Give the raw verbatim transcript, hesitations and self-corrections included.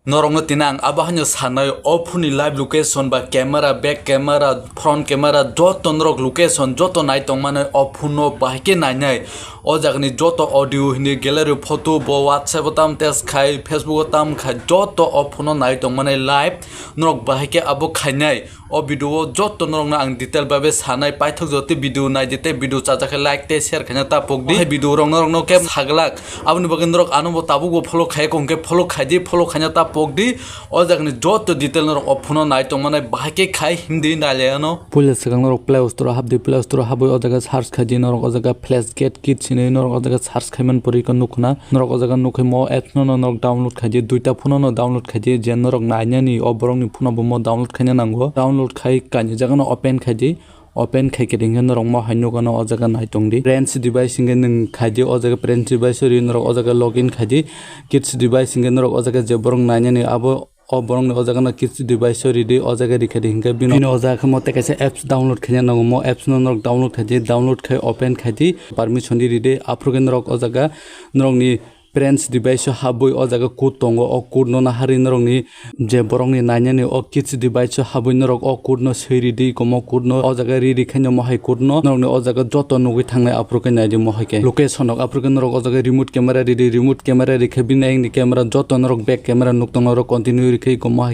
Norokno tini ang abo haino sanai, o phone ni live location ba camera, back camera, front camera, joto norok location joto nai tongmani o phone no bahai khe nainai. O jagani joto audio hini gallery photo bo WhatsApp o tam test khai, Facebook o tam khai, joto o phone no nai tongmani live norok bahai khe abo khainai. O video o joto norokno ang detail babe sanai, paithak jotoi video nai di tei video chajak khe like tei share khaina ta pok di. Hai video rok norokno khe saglak, aboni bagwi norok ano bo tabuk bo follow khai kong khe follow khai di, follow khaina ta pok di. O jagani joto detail norok o phone o nai tongmani bahai khe khai himdi nai le ano. Puila swkang norok Play Store o hap di, Play Store o habwi o jaga search khai di, norok o jaga Flashgate Kids hinwi norok o jaga search khai man pori khe nuk khna. Norok o jaga nukhe mo apps no, no norok download khai di, duita phone no download khai di, je norok nainani o borok ni phone bo mo download khaina nango. Download khai kaini jaga no open khai di, open khai khe ringkhe norok mo hai nukano o jaga nai tong di. Friends device hinkhe nwng khai di, o jaga friends device o ri norok o jaga login khai di. Kids device hinkhe norok o jaga je borok nainani abo o borokni o jaga no kids device o ridi, o jaga rikha di hinkhe bini o jaga khe mo tei kaisa apps download khaina nango, mo apps no norok download khai di, download khai open khai di, permission di ridi, aphuru khe norok o jaga norokni friends device o habwi o jaga code tongo, o code no naharwi norokni je borokni nainani o kids device o habwi norok o code no swi ridi, komo code no o jaga ri rikhaino mo hai code no norokni o jaga joto nugwi thangnai, aphuru khe nai di mo hai khe location rok, aphuru khe norok o jaga remote camera ridi, remote camera rikhe bini ayang ni camera joto norok back camera nuk tongo, norok continue rikhe komo hai